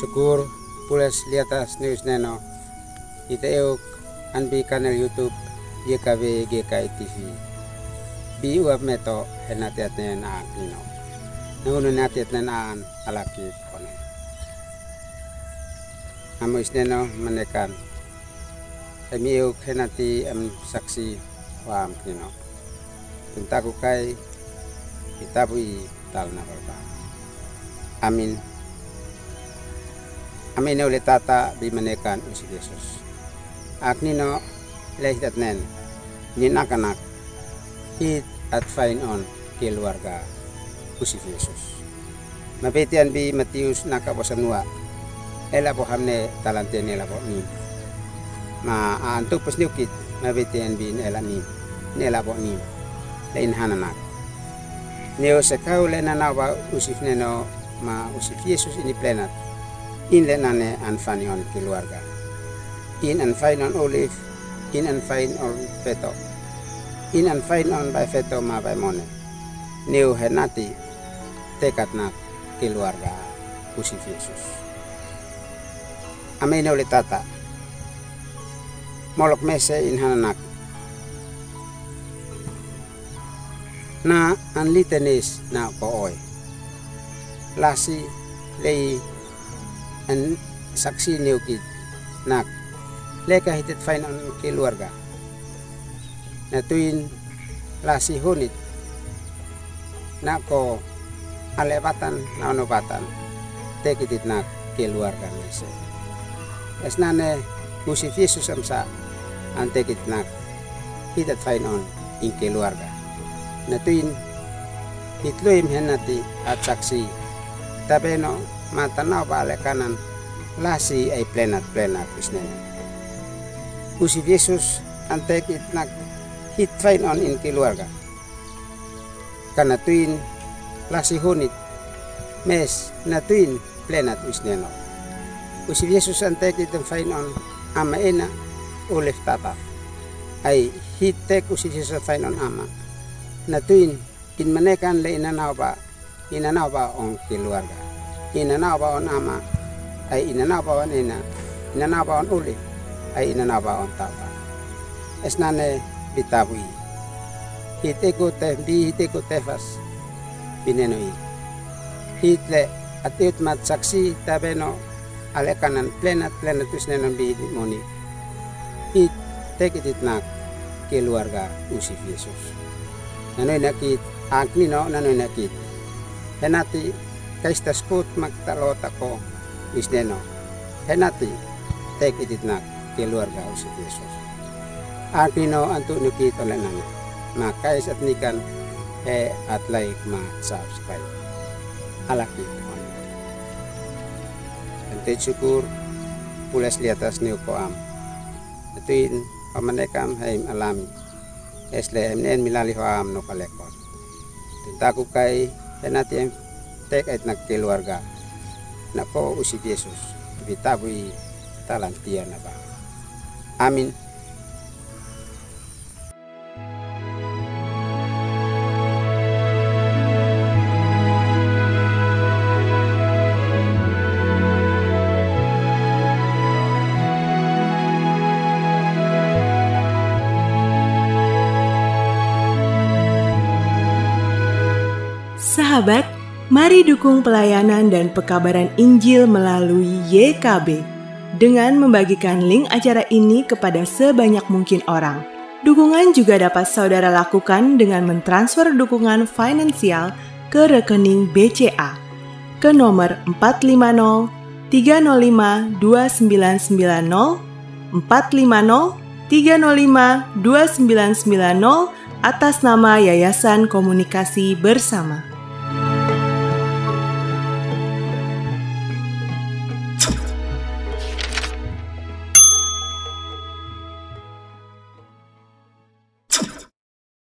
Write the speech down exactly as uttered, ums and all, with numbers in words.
Sukur, pules liatas ni usineno, ite euk an bi kanel YouTube, YKB GKI TV. Bi uap meto henati atnen a Agnino. Nahunu nati atnen an alaki kone. Amo usineno manekan. Emi euk henati am saksi wa Agnino. Tuntaku kai, itabu i tal na balba. Amin. Amin ule tata bi manekan Usif Yesus. Agnino le hitatnen. Ni nakanak. Hit at fain on keluarga Usif Yesus. Mabetian bi Matius naka bosanua. Ela bo hamne talanten ela bo ni. Ma antu pos niukit, mabetian bi ela ni. Ela bo ni. Le in hananak. Neo sekau le nanau ba Usif neno ma Usif Yesus ini plenat. In le nane an fain on keluarga. In an fain on ulif, in an fain on feto. In an fain on bai feto ma bai mone. Neo henati tekatnak keluarga Usif Yesus. Amin ule tata. Molok mese in hananak. Na an litenis na ko oi. Lasi lei an saksi niukit nak. Leka hitet fain on keluarga. Na tuin lasi hunit. Nako ale batan, na ono batan. Tekititnak keluarga mese. Esnane Usif Yesus amsa an tekititnak. Hitet fain on in keluarga. Na tuin hit luim henati at saksi. Tabeno ma tanau ba ale kanan lasi ai plenat plenat usineno. Usif Yesus an tekititnak hit fain on in keluarga. Kana tuin lasi hunit mes na tuin plenat usineno. Usif Yesus an tekit fain on ama ena ulif tata. Ai hit tek Usif Yesus fain on ama. Na tuin in manekan le inanau ba, inanau ba on keluarga. Inanau ba on ama, ai inanau ba on ena, inanau ba on ulif, ai inanau ba on tata. Esnane bitabui. Hit ekute bi, hit ekute fas. Bineno i. Hit le atiut mat saksi tabeno ale kanan plenat plenat usineno bi hit moni. Hit tekititnak keluarga Usif Yesus. Nanoinakit Agnino nanoinakit. Henati kaista skut mak talota ko usineno. Henati tekititnak keluarga Usif Yesus. Agnino antu niukit ole nane. Makais at nikan he at like ma subscribe. Alakit on. Ante syukur pules liatas niu ko am. Atuin pamanekam haim alami. Esle emnen milali ho am no kalekon. Tuntaku kai henati em tekititnak keluarga. Nako Usif Yesus. Bitabui talantia naba. Amin. Sahabat, mari dukung pelayanan dan pekabaran Injil melalui Y K B dengan membagikan link acara ini kepada sebanyak mungkin orang. Dukungan juga dapat saudara lakukan dengan mentransfer dukungan finansial ke rekening B C A ke nomor empat lima nol tiga nol lima dua sembilan sembilan nol, empat lima nol tiga nol lima dua sembilan sembilan nol, atas nama Yayasan Komunikasi Bersama.